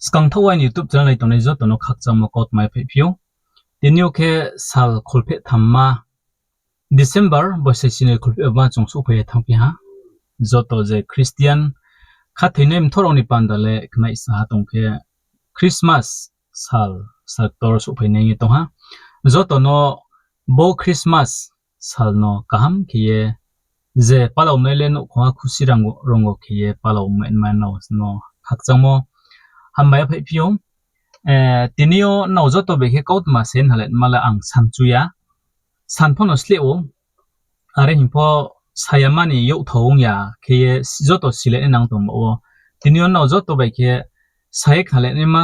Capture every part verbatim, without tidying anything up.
Skang thaoh aini YouTube channel nai tongnai joto no khakchangmo kautma yaphaihphi ou. Tini yo khe sal kholpheh thamma, December bosi sinoi kholpheh ba chung souhphai ye thanngphi ha. Joto je Christian khathoinai mthoh rao ni panda le knaihsa ha tong khe Christmas sal, sal ktor souhphai nai ye tong ha. Joto no bo Christmas sal no kaham khe ye je palao nai le nouhkhong ha khusi rang-, rongo khe ye palao mai ma nrao no khakchangmo hambai yaphaihphi ou. Tini yo nrao joto bai khe kautma se nhalai ma le ang samchu ya. San pho no sleh ou. Are hing pho sayama ni youhthao ong ya khe ye joto silai nai nang tong ba wo. Tini yo nrao joto bai khe sa ye khnalai naima,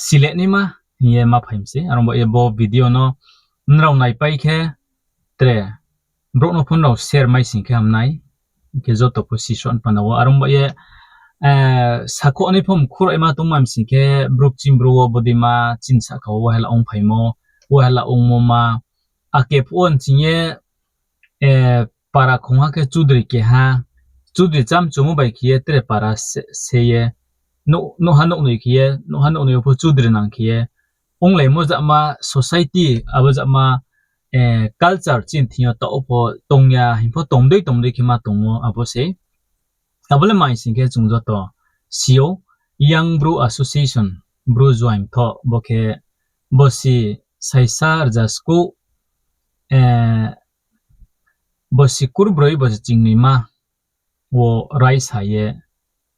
silai naima hing ye ma phai mi se. Are ong ba ye bo video no nrao naipai khe tre brouh no pho nrao share mai sing khe ham nai. Hing khe joto pho sisao panda wo. Are ong ba ye sakhouh nai pho mkhu raima tongma mi sing khe brouh ching brouh wo bodeima chini sahka wo wahala ongphaimo, wahala ongmo ma. Ake phuh wo nching ye para khongha khe chudri keha, chudri chamchumo bai khe ye tre para se, se ye, nouh, nouhha nouhnoi khe ye, nouhha nouhnoi yo pho chudri nang khe ye, onglaimo jama society, abo jama culture chini thing yo taoh pho tong ya hing pho tongdei tongdei khe ma tongmo abo se. Abo le mai sing khe chung joto si ou, Young Bru Association, Bru Juaing thoh, bo khe bosi saisa rza skuh, bosi kurbroi bosi chingnima wo raisa ye,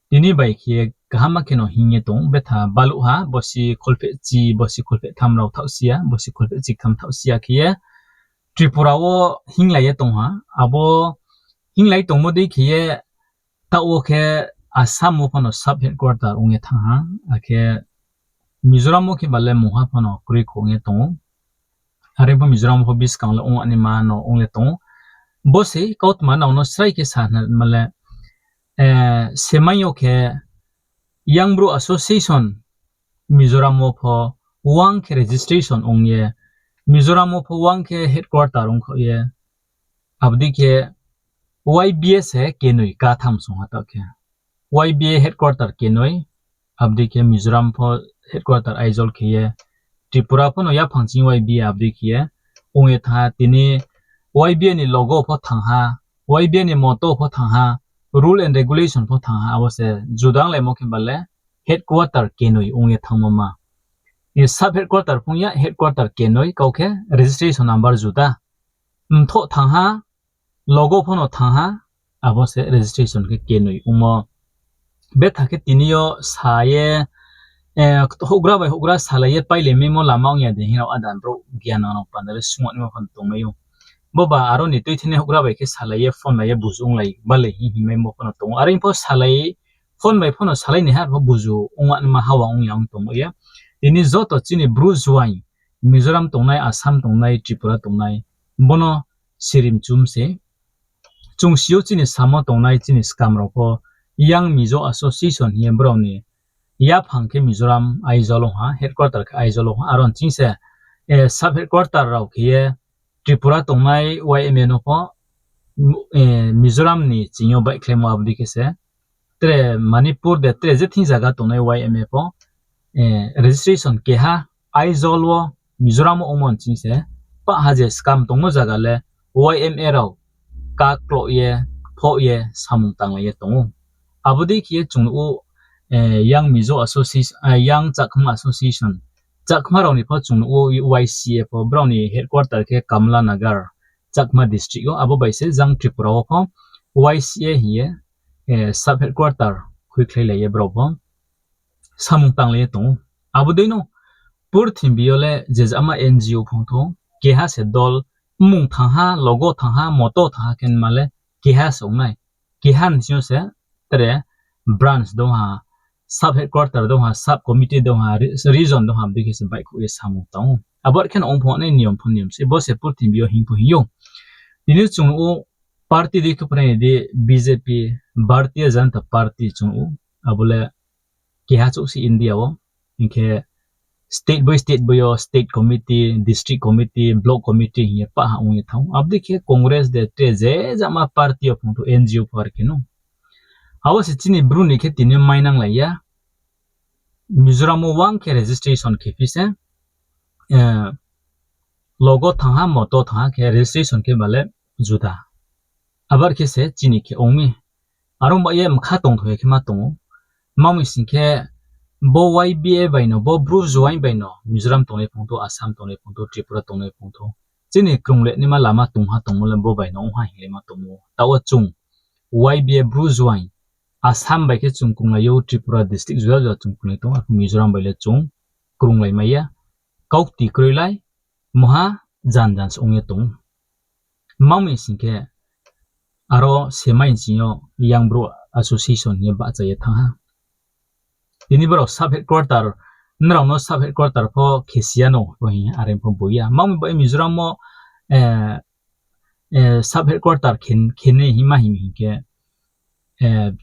tini bai khe ye kaham khe no hing ye tong ou, betha baluh ha, bosi kholpheh chi, bosi kholpheh tham rao thaoh si ya, bosi kholpheh chiktham thaoh si ya khe ye Tripura wo hinglai ye tong ha. Abo hinglai tongmo dei khe ye taoh wo khe Assam wo pho no sub headquarter ong ye thanng ha, akhe Mizoram wo khe ba le mungha pho no kroi kho ong ye tong ou. Are pho Mizoram pho buskang le ong naima no ong le tong ou. Bo se kautma nrao no srai khe sa na ma le, semai yo khe Young Bru Association Mizoram wo pho wang khe registration ong ye, Mizoram wo pho wang khe headquarter ongkhaoh ye, abo dei khe Y B A se kenoi katham song ha taoh khe. Y B A headquarter kenoi, abo dei khe Mizoram pho headquarter Aizawl khe ye, Tripura pho no yaphang ching Y B A abo dei khe ye ong ye thanng ha. Tini Y B A ni logo pho thanng ha, Y B A ni motto pho thanng ha, rule and regulation pho thanng ha, abo se juda onglaimo khe ba le headquarter kenoi ong ye thanngmo ma. Sub headquarter phung ya, headquarter kenoi, kau khe registration number juda. Mthoh thanng ha, logo pho no thanng ha, abo se registration khe kenoi ongmo. Betha khe tini yo sa ye, houhgra bai houhgra salai ye pailai maimo lama ong ya de hing rao ada brouh giyan nang rao panda le sungmo naima pho no tongmai ou. Bo ba aro ni tuithinai houhgra bai khe salai ye phone lai ye buzu onglai balai hing hingmaimo pho no tong ou. Are pho salai, phone bai pho no salai ni ha pho buzu ong naima hawa ong ya ong tongmai ye. Tini joto chini Bru Juaing, Mizoram tongnai, Assam tongnai, Tripura tongnai, bo no sirimchum se. Chung si ou chini samo tongnai chini skam rao pho Young Mizo Association hing ye brao ni yaphang khe Mizoram Aizawl ong ha, headquarter khe Aizawl ong ha, aro ni ching se sub headquarter rao khe ye Tripura tongnai Y M A no pho Mizoram ni ching yo baihkhlaimo abo dei khe se. Tre Manipur de tre je thing zaga tongnai Y M A pho registration keha Aizawl wo Mizoram wo ongmo ni ching se pah ha je skam tongmo zaga le Y M A rao kakloh ye, phoh ye, samung tanglai ye tong ou. Abo dei khe ye chung nuh ou, Young Mizo Association, Young Chakma Association, Chakma rao ni pho chung nuh ou Y C A pho, brao ni headquarter khe Kamalanagar, Chakma district wo, abo bai se jang Tripura wo pho Y C A hing ye sub headquarter khuikhlailai ye brao pho samung tanglai ye tong ou. Abo dei no purthimbi yo le je jama N G O phung thou, keha se dol, mmung thanng ha, logo thanng ha, motto thanng ha khe ma le keha se ong nai. Keha ni sing yo se tre branch dong ha, sub headquarter dong ha, sub committee dong ha, region dong ha, abo dei khe se baihkhouh ye samung tang ou. Abo khe no ong pho nai, niyom pho niyom se, bo se purthimbi yo hing pho hing ou. Tini chung nuh ou party dei khe pho nai di, B J P, Bharatiya Janata Party chung nuh ou. Abo le keha chouh se India wo. Hing khe state bai state bai yo state committee, district committee, block committee hing ye pah ha ong ye thanng ou. Abo dei khe Congress de tre je jama party yo phung thou, N G O pho are khe no. Abo se chini Bru ni khe tini yo mainanglai ya. Mizoram wo uang khe registration khe phi se, logo thanng ha, moto thanng ha khe registration khe ba le juda. Abar khe se chini khe ong mi. Are ong ba ye mkha tongthoi ya khe ma tong ou. Tma mi sing khe bo Y B A bai no, bo Bru joaing bai no Mizoram tongnai phung thou, Assam tongnai phung thou, Tripura tongnai phung thou, chini krung le naima lama tong ha tongmo le bo bai no ong ha hing le ma tong ou. Taoh wo chung Y B A Bru joaing, Assam bai khe chung krunglai ou, Tripura district juda juda chung krunglai tong, Mizoram bai le chung krunglai mai ya. Kaukti kroi lai, mungha jan jan se ong ye tong ou. Tma mi sing khe aro semai sing yo Young Bru Association hing ye bahcha ye thanng ha. Tini brao sub headquarter, nrao no sub headquarter pho khesi ya no, bo hing are pho bo ya. Tma mi bai Mizoram wo sub headquarter khe, khenai hingma hing hing khe,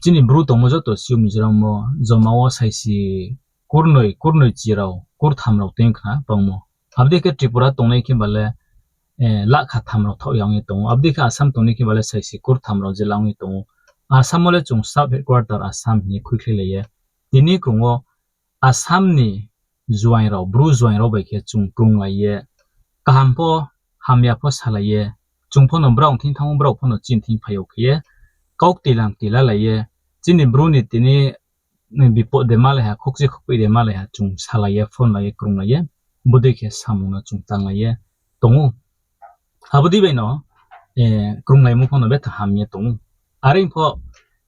chini Bru tongmo joto si ou Mizoram wo, joma wo saisi kurnoi, kurnoi chi rao, kurtham rao tong khna bangmo. Abo dei khe Tripura tongnai khe ba le, lakha tham rao thaoh ya ong ye tong ou. Abo dei khe Assam tongnai khe ba le saisi kurtham rao je la ong ye tong ou. Assam wo le chung sub headquarter Assam hing ye khuikhlailai ye. Tini krung wo Assam ni joaing rao, Bru joaing rao bai khe chung krunglai ye, kaham pho, hamya pho salai ye, chung pho no brao thing thanng ou, brao pho no chini thing phai ou khe ye, kaukti lamkti lalai ye, chini Bru ni tini bipot de malai ha, khokchi khokpoi de malai ha, chung salai ye, phone lai ye, krunglai ye, bodei khe samung no chung tanglai ye tong ou. Abo dei bai no, krunglaimo pho no betha ham ye tong ou. Are pho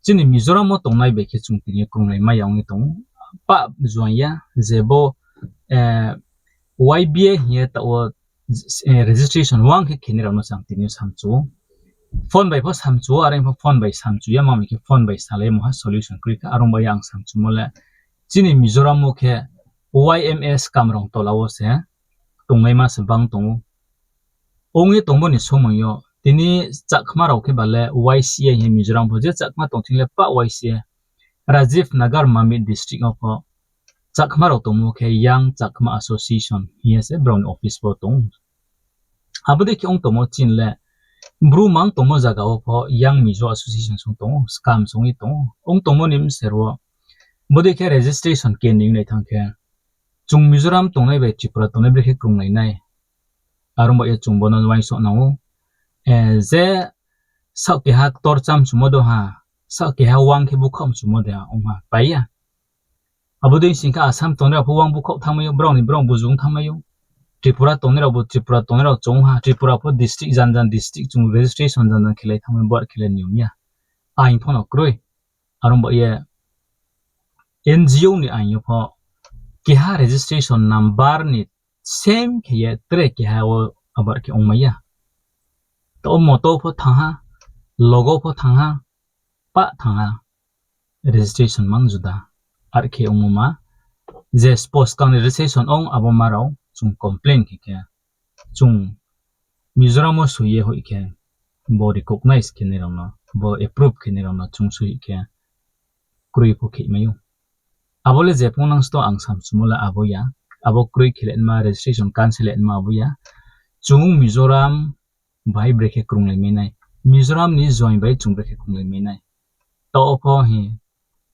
chini Mizoram wo tongnai bai khe chung tini krunglai mai ya ong ye tong ou. Pah joaing ya, je bo, Y B A hing ye taoh wo, registration uang khe khenai rao no se ang tini samchu ou. Phone bai pho samchu ou, are pho phone bai samchu ya, tma mi khe phone bai salai mungha solution kroi kha, are ong ba ye ang samchumo le. Chini Mizoram wo khe Y M A Kamrong tola wo se tongnaima se bang tong ou. Ong ye tongmo ni somoi yo, tini Chakma rao khe ba le Y C A hing Mizoram pho je Chakma tong thing le pah Y C A. Rajiv Nagar Mamit district wo pho Chakma rao tongmo khe Young Chakma Association hing ye se brao ni office pho tong ou. Abo dei khe ong tongmo chini le, Bru mang tongmo zaga wo pho Young Mizo Association song tong ou, skam song ye tong ou. Ong tongmo ni bser wo, bodei khe registration khe ni nai thanng khe, chung Mizoram tongnai bai Tripura tongnai brekhe krunglai nai. Are ong ba ye chung bo no uaingsouh nang ou. Je saoh keha ktor chámchumo de ha, saoh keha uang khe búkhaoh mchumo de ha, ong ha, pai ya. Abo dei sing khe Assam tongnai rao pho uang búkhaoh thanngmai ou, brao ni brao bujung thanngmai ou. Tripura tongnai raobu Tripura tongnai rao chung ha, Tripura pho district jan jan district chung registration jan jan khelai thanngmai, bar khelai niyom ya. Aing pho no kroi. Are ong ba ye N G O ni aing yo pho keha registration number ni same khe ye tre keha wo abar khe ongmai ya. Taoh wo moto pho thanng ha, logo pho thanng ha, pah thanng ha, registration mang juda. Are khe ongmo ma, je spos kang ni registration ong abo ma rao chung complain khe khe, chung Mizoram wo soi ye hoih khe, bo recognize khe nai rao no, bo approve khe nai rao no chung soi hoih khe, kroi pho khe mai ou. Abo le je phung nang sto ang samchumo le abo ya, abo kroi khe le ma, registration cancel le ma abo ya. Chung Mizoram bai brekhe krunglai mai nai, Mizoram ni joaing bai chung brekhe krunglai mai nai. Taoh wo pho hi,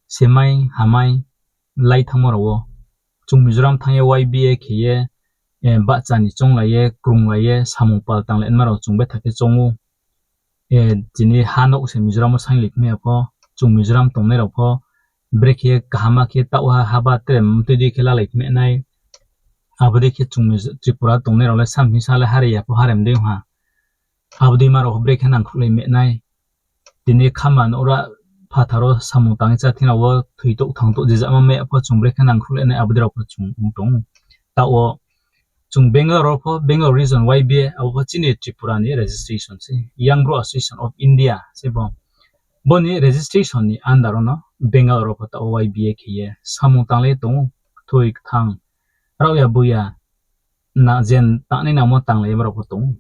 semai hamai lai thanngmo rao wo, chung Mizoram thanng ye Y B A khe ye, bahcha ni chounglai ye, krunglai ye, samung pal tanglai ma rao chung betha khe choung ou. Tini ha nouh se Mizoram wo sainglai phai ya pho, chung Mizoram tongnai rao pho, brekhe kaham khe taoh ha haba tre mtui dei khe lalai phai nai. Abo dei khe chung Tripura tongnai rao le samphi sa le hare ya pho harem dei ha. Abo dei ma rao pho brekhe nangkhruhlai mai nai. Tini khama nouhra phathar wo samung tang ye chá thing rao wo thoi touh thang touh je jama mai ya pho chung brekhe nangkhruhlai nai abo dei rao pho chung ong tong ou. Taoh wo chung Bangalore wo pho, Bangalore region Y B A, abo pho chini Tripura ni registration se, Young Bru Association of India se bo. Bo ni registration ni under wo no Bangalore wo pho taoh wo Y B A khe ye samung tanglai tong ou, kthoi kthang, raohya buya, je tangnai nangmo tanglai ye rao pho tong ou.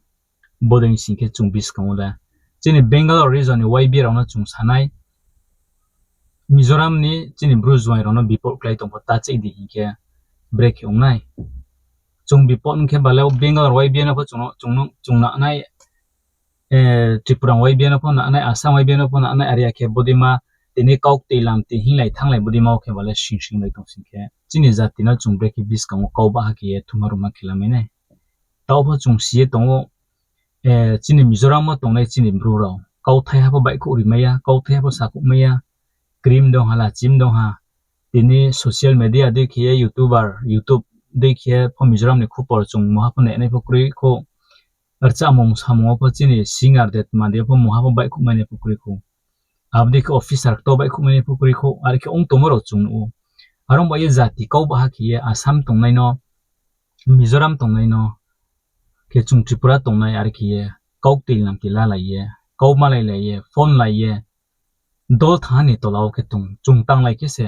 Bodei sing khe chung buskang wo le chini Bangalore region ni Y B A rao no chung sa nai, Mizoram ni chini Bru joaing rao no bipot klái tong pho ta cheih di hing khe brekhe ong nai. Chung bipot ong khe ba le Bangalore Y B A no pho chung, chung na nai, Tripura Y B A no pho na nai, Assam Y B A no pho na nai, are ya khe bodei ma tini kauktui lamti hinglai thannglai bodei ma wo khe ba le sing sing lai tong sing khe, chini jati no chung brekhe buskang wo kau baha khe ye thumha rumha khe lamai nai. Taoh pho chung si ye tong ou, chini Mizoram wo tongnai chini Bru rao kauthaiha pho baihkhouh rimai ya, kauthaiha pho sakhouhmai ya, krim dong ha, lachim dong ha, tini social media dei khe ye YouTuber, YouTube dei khe ye pho Mizoram ni khupor chung mungha pho nainai pho kroi khou. Rchamung samung wo pho chini singer de tma de pho mungha pho baihkhouhmai nai pho kroi khou. Abo dei khe officer kto baihkhouhmai nai pho kroi khou, are khe ong tongmo rao chung nuh ou. Are ong ba ye jati kau baha khe ye Assam tongnai no, Mizoram tongnai no, khe chung Tripura tongnai are khe ye kauktui lamti lalai ye, kau malai lai ye, phone lai ye, dol thanngha ni tola wo khe tong, chung tanglai khe se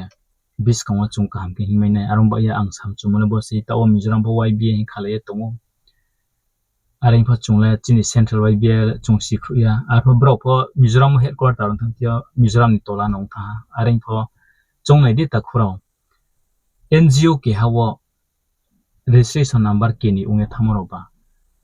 buskang wo chung kaham khe hingmai nai. Are ong ba ye ang samchumo le bo se, taoh wo Mizoram pho Y B A hing khalai ye tong ou. Are pho chung le chini central Y B A chung sikhruh ya. Arpho brao pho Mizoram wo headquarter ong thanng thing yo Mizoram ni tola no ong thanng ha. Are pho chung nai di takhu rao. N G O keha wo registration number keni ong ye thanngmo rao ba.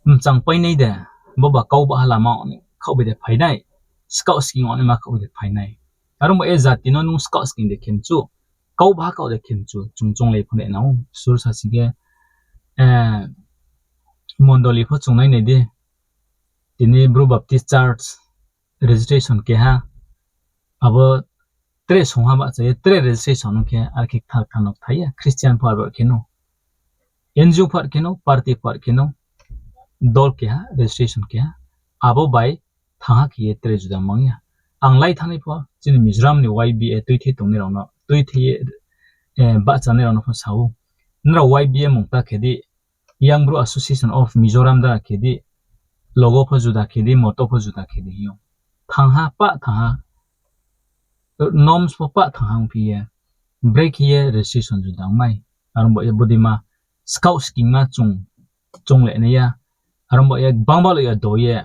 Mchang painai de, bo ba kau baha lama khaoh bai de phai nai, skaoh sking ong naima khaoh bai de phai nai. Are ong ba ye jati no nung skaoh sking de khe mchu, kau baha khaoh de khe mchu, chung chounglai pho nai nang ou, sur sa sing khe, mondoli pho chung nai nai di. Tini Bru Baptist Church registration keha, abo tre songha bahcha ye tre registration ong khe, are khe kthar kthar no kthai ya, Christian pho aro khe no, N G O pho are khe no, party pho are khe no, dol keha, registration keha, abo bai thanngha khe ye tre juda mang ya. Ang lai thanngnai pho chini Mizoram ni Y B A tuithei tongnai rao no, tuithei ye bahchanai rao no pho sa ou, nrao Y B A mungta khe di, Young Bru Association of Mizoram dara khe di, logo pho juda khe di, motto pho juda khe di hing ou. Thanngha, pah thanngha, norms pho pah thanngha ongphi ye, brekhe ye registration juda ong nai. Are ong ba ye bodeima skaoh skingma chung, chung le nai ya. Are ong ba ye gbangba le ya do ye,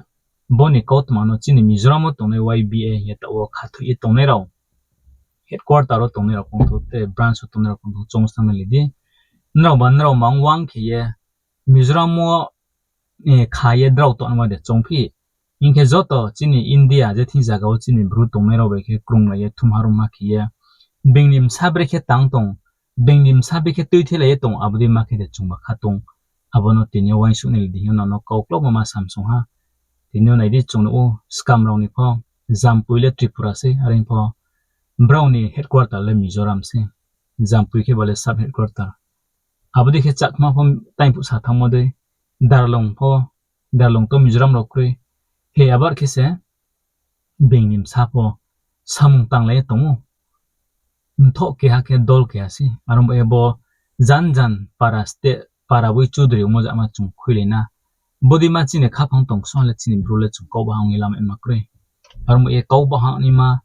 bo ni kautma no chini Mizoram wo tongnai Y B A hing ye taoh wo khathoi ye tongnai rao, headquarter wo tongnai rao kongtho, te branch wo tongnai rao kongtho, chung snam nai le di. Nrao ba nrao mang wang khe ye Mizoram wo kha ye drao tongma de chongphi. Hing khe joto chini India je thing zaga wo chini Bru tongnai rao bai khe krunglai ye thumha rumha khe ye, being ni bsa brekhe tang tong, being ni bsa brekhe tuithei lai ye tong, abo dei ma khe de chung ba kha tong. Abo no tini yo uaingsouh nai le di hing ye nang no kau klaumo ma samsung ha. Tini yo nai di, chung nuh ou, skam rao ni pho, Jampui le Tripura sei, are pho brao ni headquarter le Mizoram sei. Jampui khe ba le sub headquarter. Abo dei khe Chakma pho taingphuh sa thanngmo dei, Darlong pho, Darlong to Mizoram rao kroi. He abar khe se being ni bsa pho samung tanglai ye tong ou. Mthoh keha khe dol keha sei. Are ong ba ye bo jan jan para state, para boi chudri ongmo jama chung khuilai na. Bodeima chini khaphang tong ksong le chini Bru le chung kau baha ong ye lama ma kroi. Are ong ba ye kau baha naima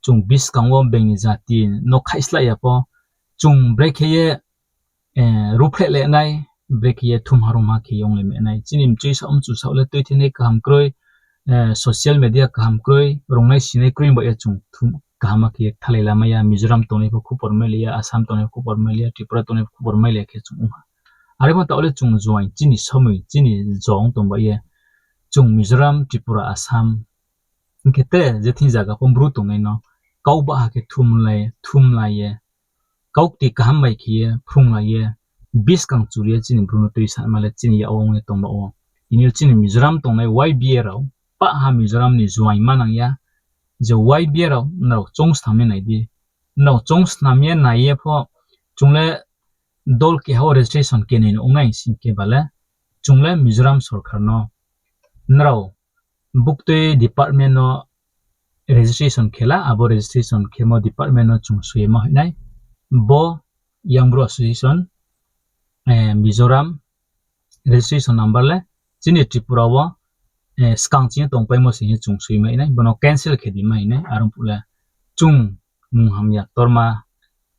chung buskang wo being ni jati no khaihslah ya pho, chung brekhe ye ruhphreh le nai, brekhe ye thumha rumha khe ye onglai ma nai. Chini mchui saoh mchu saoh le tuithei nai kaham kroi, social media kaham kroi, rungnai sinai kroi, ong ba ye chung kaham khe ye kthalai lamai ya, Mizoram tongnai pho khupor mailai ya, Assam tongnai pho khupor mailai ya, Tripura tongnai pho khupor mailai ya khe chung ong ha. Are pho taoh le chung joaing chini somoi, chini jong tong ba ye, chung Mizoram, Tripura, Assam, hing khe tre je thing zaga pho Bru tongnai no kau baha khe thumlai, thumlai ye, kaukti kaham bai khe ye, phrunglai ye, buskang churi ye chini Bru no tuisama le chini yak wo ong ye tong ba wo. Tini yo chini Mizoram tongnai Y B A rao, pah ha Mizoram ni joaing ma nang ya, je Y B A rao nrao choungsnam ye nai di. Nrao choungsnam ye nai ye pho, chung le dol keha wo registration kenoi no ong nai sing khe ba le, chung le Mizoram sorkar no nrao buktui department no registration khe la, abo registration khemo department no chung soi ye ma hoih nai. Bo Young Bru Association, Mizoram registration number le chini Tripura wo skang ching ye tongpaimo se hing ye chung soi mai nai, bo no cancel khe di mai nai, are ong phuh le chung munghamya ktorma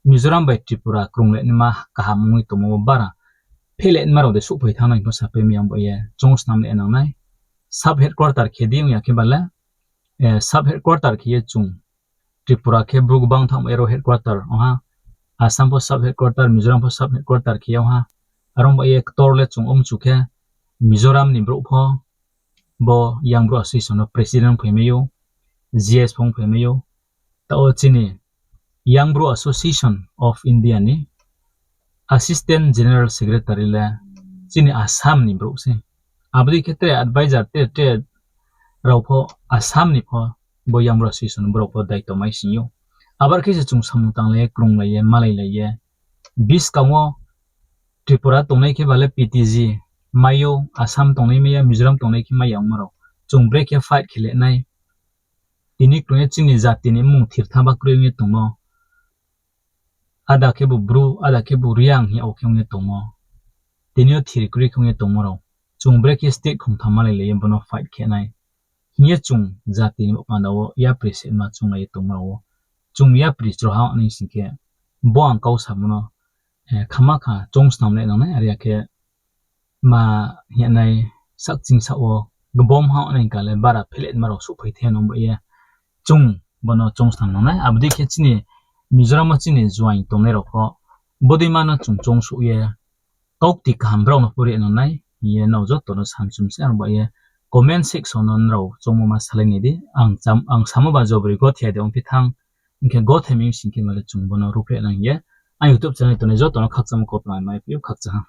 Mizoram bai Tripura krung le naima kaham ong ye tongmo wo bara phehle naima rao de souhphai thanng nai pho sapai mi, abo ye chung snam le nang nai. Sub headquarter khe di ong ya khe ba le, sub headquarter khe ye chung Tripura khe Bru gbang thanng bai rao headquarter ong ha, Assam pho sub headquarter, Mizoram pho sub headquarter khe ye ong ha. Are ong ba ye ktor le chung ong mchu khe Mizoram ni brouh pho bo Young Bru Association no president phai mai ou, G S pho phai mai ou, O chini Young Bru Association of India ni Assistant General Secretary le chini Assam ni brouh sei. Abo dei khe tre advisor tre tre rao pho Assam ni pho bo Young Bru Association borao pho daito mai sing ou. Abar khe se chung samung tanglai ye, krunglai ye, malailai ye. Buskang wo Tripura tongnai khe ba le P T G mai ou, Assam tongnai mai ya, Mizoram tongnai khe mai ya ongmo rao. Chung brekhe fight khe le nai. Tini krung ye chini jati ni mmung thirtha ba kroi ong ye tongmo. Ada khebu Bru, ada khebu Reang hing ya wo khe ong ye tongmo. Tini yo thir kroi khe ong ye tongmo rao. Chung brekhe state khongtham malailai ye bono fight khe nai. Hing ye chung jati ni baoh panda wo yapri setma chunglai ye tongmo rao wo. Chung yapri chroha nai sing khe bo ang kau samo no, eh, khamakha choungsnam le nang nai, are ya khe ma hing ya nai sakching saoh wo gbom ha nai hing kha le bara pheletma rao souhphai the nung ba ye chung bono choungsnam nang nai. Abo dei khe chini Mizoram wo chini joaing tongnai rao pho bodeima no chung choungsouh ye kaukti kaham brao no pho ri nang nai hing ye nrao joto no samchum se ang ba ye comment section no nrao choungmo ma salai nai di. Ang samo ba jobri gothe ya de ongphi thanng, hing khe gothe mi sing khe ma le chung bono ruhphreh nang hing ye ang YouTube channel tongnai joto no khakchangmo kautma mai phi ou, khakchang ha.